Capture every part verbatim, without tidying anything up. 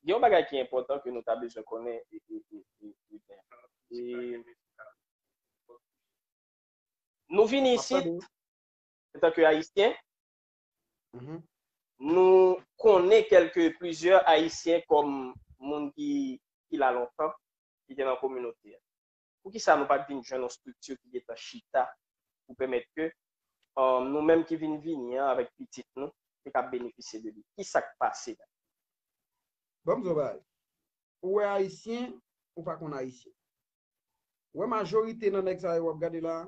Gen yon bagay ki enpòtan ke nou ta bezwen konnen, e, e, e, e, e, e, nou vini isit, antanke Ayisyen, nou konnen kèlke, plizyè Ayisyen kòm moun ki, ki la lontan, ki te nan kominote a. Poukisa nou pa t vin jwenn yon estrikti ki gentan chita pou pèmèt ke, um, nou menm ki vin vini an avèk pitit nou, te ka benefisye de li? Kisa k pase la? Ban m di w yon bagay. Ou wè Ayisyen, ou pa konn Ayisyen. Ou wè majorite nan nèg sa yo w ap gade la,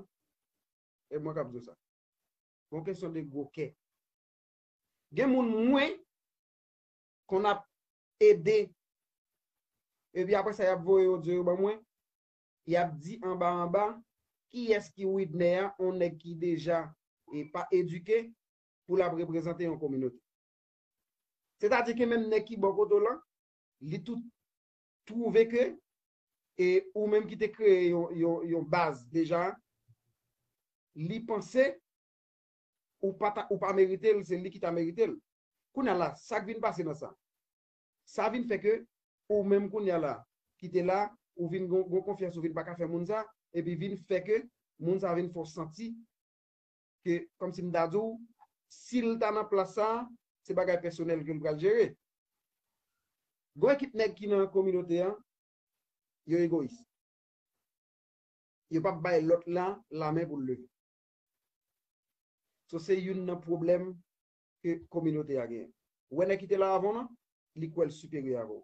e mwen k ap di w sa. Gon kesyon de gwo kè. Gen moun mwen konn ap ede. Epi apre sa, y ap voye odyo yo ban mwen. Y ap di anba anba, kiyès ki Widner a, yon nèg ki deja e pa edike, pou l ap reprezante yon kominote. Sètadi ke menm nèg ki bò kote w lan, li tou twouve ke e ou menm ki te kreye yon, yon, yon baz deja, li panse ou pa, ta, ou pa merite l, se li ki ta merite l. Kounye a la, sa k vin pase nan sa? Sa vin fè ke ou menm kounye a la, ki te la, ou vin gon, gon konfyans, ou vin pa ka fè moun sa, epi vin fè ke moun sa vin fè w santi ke, kòmsi m ta di w, si l ta nan plas sa, se bagay pèsonèl ke l pral jere. Gon ekip nèg ki nan kominote an, yo egoyis. Yo p ap bay lòt la lamen pou l leve. So se youn nan pwoblèm ke kominote a genyen. Ou wè nèg ki te la avan w lan, li kwè l siperyè avè w.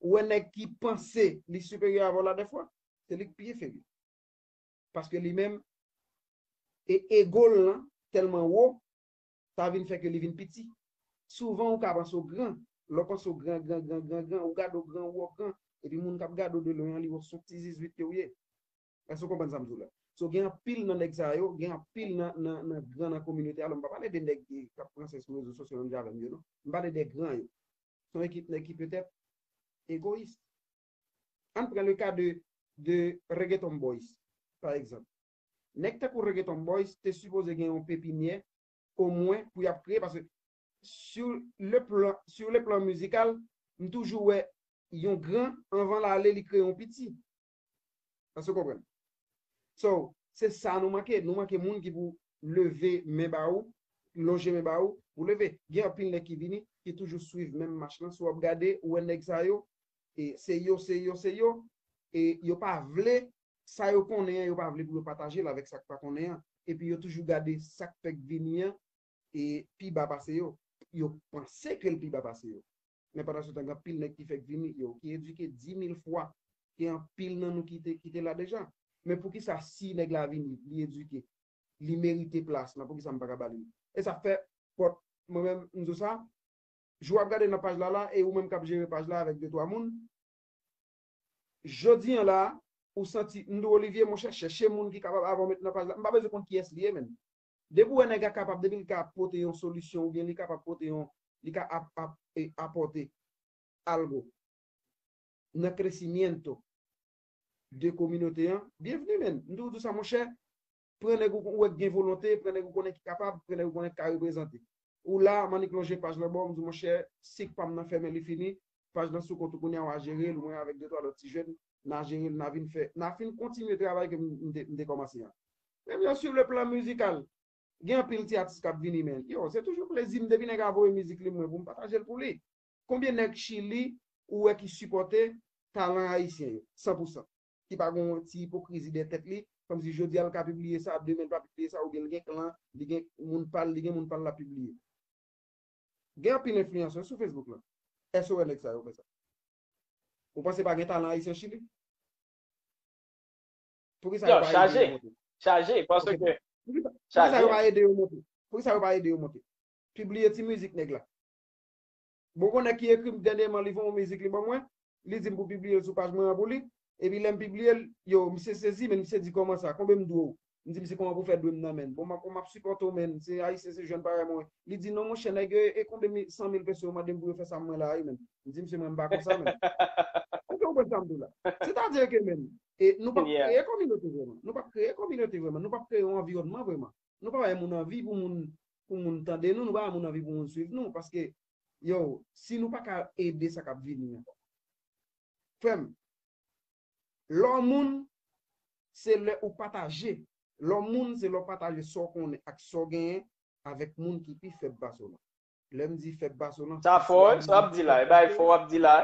Ou wè nèg ki panse li siperyè avè w la dèfwa, se li k pi enferi. Paske li menm, e ego l lan tèlman wo, sa vin fè ke li vin piti. Souvan ou ka panse w gran, lè w panse w gran, gran, gran, gran, gran, ou gade w gran, ou wè w gran, epi moun k ap gade w de lwen an, li wè w se yon ti zizwit ke w ye. Èske w konprann sa m di w la? So gen anpil nan nèg sa yo, gen anpil nan, nan, nan gran nan kominote a, alò m pa pale de nèg ki ap pran sèks sou rezo sosyo menm jan avè m yo, non. M pale de gran yo. Se yon ekip nèg ki petèt egoyis. Ann pran le ka de, de Reggaeton Boys, pa egzanp. Nèg tankou Reggaeton Boys te sipoze gen yon pepinyè, omwen, pou y ap kreye, paske sur le plan, sur le plan mizikal, m toujou wè yon gran, anvan l ale, li kreye yon piti. Èske w konprann? So, se sa nou manke. Nou manke moun ki pou leve men ba ou, lonje men ba ou, pou leve. Gen anpil nèg ki vini, ki toujou swiv menm mach lan. Si w ap gade, ou wè nèg sa yo, e se yo, se yo, se yo, e yo pa vle, sa yo konnen an, yo pa vle pou yo pataje l avèk sa k pa konnen an. Epi yo toujou gade sa k fèk vini an, e pi ba pase yo. Yo panse ke l pi ba pase yo. Men pandan se tan, gen anpil nèg ki fèk vini, yo, ki edike di mil fwa ke anpil nan nou ki te, ki te la deja. Men poukisa si nèg la vini, li edike, li merite plas lan, poukisa m pa ka ba li l? E sa fè, pòt, mwen menm, m di w sa, jou w ap gade nan paj la la, e ou menm k ap jere paj la avèk de twa moun, jodi an la, ou santi, m di w, Olivier, monchè, chèche moun ki kapab avan w met nan paj la. M pa bezwen konn kiyès li ye, menn. Depi w wè nèg la kapab, depi li ka pote yon solisyon oubyen li kapab pote yon, li ka ap, ap, e, apòte algo nan crecimiento de kominote an, byenvni, menn. M toujou di w sa, monchè, pran nèg ou, ou wè k gen volonte, pran nèg ou konnen ki kapab, pran nèg ou konnen ki ka reprezante. Ou la, m annik lonje paj lan ba w, m di w, monchè, sik pa m nan fèmen, li fini, paj lan sou kont ou kounye a, w a jere l, ou mwen avèk de twa lòt ti jèn, n a jere l, n a vin fè, n a fin kontinye travay ke m, m te, m te kòmanse an. Menm jan sur le plan mizikal, gen anpil ti atis k ap vini, men, yo, se toujou plezi m depi nèg a voye mizik li mwen pou m pataje l pou li. Konbyen nèg Chili ou wè ki sipòte talan ayisyen yo, san pou san? Ki pa gen yon ti ipokrizi dèyè tèt li, kòmsi jodi a l ka pibliye sa, demen l pa pibliye sa, oubyen l gen klan, li gen moun pa l, li gen moun pa l l ap pibliye. Gen anpil enfliyansè sou Facebook lan. Èske w wè nèg sa yo fè sa? Ou panse pa gen talan ayisyen Chili? Poukisa yo pa ede yo monte? Chaje, paske... Poukisa yo pa ede yo monte? Poukisa yo pa ede yo monte? Pibliye ti mizik nèg la. Bon, gon nèg ki ekri m dènyèman, li fè yon mizik, li ban mwen, li di m pou pibliye l sou paj mwen an pou li. Epi lè m pibliye l, yo, misye sezi, men misye di kòman sa, konbyen m dwe w? M di misye kòman pou fè dwe m nan men l. Bon, m ap, m ap sipòte w, men se ayisyen, se jèn parèy mwen. Li di non, monchè, nèg yo, e konbyen mi-, san mil peso yo mande m pou yo fè sa mwen la, wi, men. M di misye, mwen, m pa konsa, men. Èske w konprann sa m di w la? Sètadi ke, men, e nou p ap kreye kominote vrèman. Nou p ap kreye kominote vrèman. Nou p ap kreye yon anviwònman vrèman. Nou pa bay moun anvi pou moun, pou moun tande nou, nou pa bay moun anvi pou moun swiv nou, paske Yo, si nou pa ka ede sa k ap vini ankò. Frè m, lè w moun, se lè ou pataje. Lè w moun, se lè w pataje sa w konnen ak sa w genyen avèk moun ki pi fèb pase w lan. Lè m di fèb pase w lan, sa fò, wi, sa w ap di la, e bagay fò w ap di la.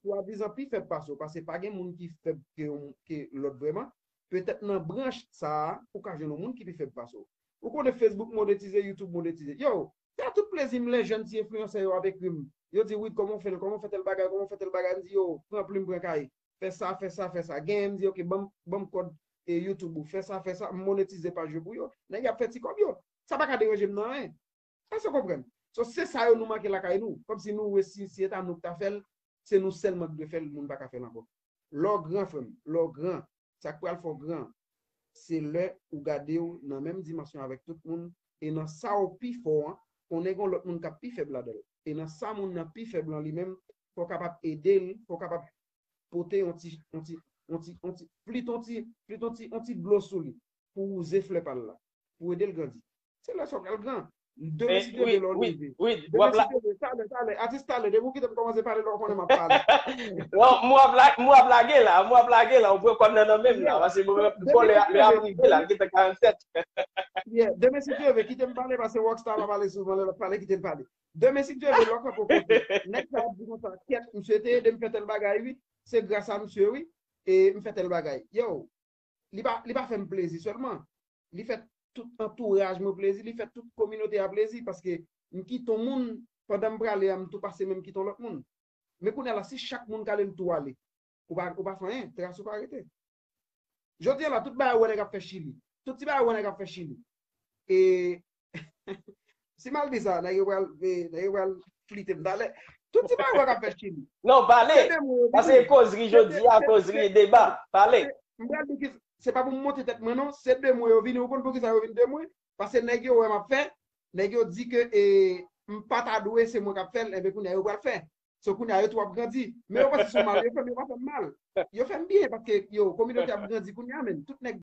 Swadizan pi fèb pase w, paske pa gen moun ki fèb ke, ke lòt vrèman. Petèt nan branch sa a, ou ka jwenn yon moun ki pi fèb pase w. Ou konnen Facebook monetize, YouTube monetize. Yo, se a tout plezi m lè jèn ti enfliyansè yo ap ekri m. Yo di, "Wid, kòman w fè l? Kòman w fè tèl bagay? Kòman w fè tèl bagay?" M di, "Yo, pran plim, pran kaye. Fè sa, fè sa, fè sa." Genyen m di, "Oke, ban m, ban m kòd e YouTube ou. Fè sa, fè sa." M monetize paj yo pou yo. Nèg y ap fè ti kòb yo. Sa pa ka deranje m nan anyen. Èske w konprann? So, se sa yo nou manke lakay nou. Kòmsi nou wè si, si se ta nou k ta fè l, se nou sèlman k dwe fè l, moun pa ka fè l ankò. Lè w gran, frè m, lè w gran, sa k pral fè w gran, se lè ou gade w nan menm dimansyon avèk tout moun, e nan sa w pi fò an, konnen gen yon lòt moun k ap pi fèb ladan l. E nan sa moun nan pi fèb lan li menm, fò w kapab ede l, fò w kapab pote yon ti, yon ti, yon ti, yon ti, plit yon ti, plit yon ti, yon ti dlo sou li, pou wouze flè pa l la, pou ede l grandi. Se lè sa w pral gran. Demen, si Dye vle, lè w leve. Demen, si Dye vle, talè, talè, atis, talè, depi w kite m kòmanse pale la, w konnen m ap pale. Non, m w ap la-, m w ap lage la, m w ap lage la, ou pran kòd nan nan men m la, paske mwen menm, bon, lè, lè ap rive la, l gentan karannsèt. Yeah, demen, si Dye vle, kite m pale, paske Rockstar pa pale souvan, lè l ap pale, kite l pale. Demen, si Dye vle, lè w kanpe w kote, nèg sa ap di konsa, "Kèt, misye te ede m fè tèl bagay, wi. Se gras a misye, wi. E m fè tèl bagay." Yo, li pa, li pa fè m plezi sèlman. Li fè tout antouraj mwen plezi, li fè tout kominote a plezi, paske m kite yon moun, pandan m prale a, m tou pase men m kite yon lòt moun. Men kounye a la, si chak moun k ale l tou ale, ou pa, ou pa fè anyen, tras ou pa rete. Jodi a la, tout bagay ou wè nèg ap fè Chili. Tout ti bagay ou wè nèg ap fè Chili. E si m al di sa, nèg yo pral, e, nèg yo pral flite m talè. Tout ti bagay ou wè k ap fè Chili. Non, pale. Se de mwen yo vini. Paske kozri jodi a, kozri deba. Pale. M pral di ki, se pa pou m monte tèt mwen non, se de mwen yo vini. Ou konn poukisa yo vin de mwen? Paske nèg yo wè m ap fè, nèg yo di ke, e, m pa ta dwe, se mwen k ap fè l, enben kounye a yo pral fè. So kounye a yo tou ap grandi. Men yo panse se yon mal yo fè m, yo pa fè m mal. Yo fè m byen paske yo, kominote ap grandi kounye a, men tout nèg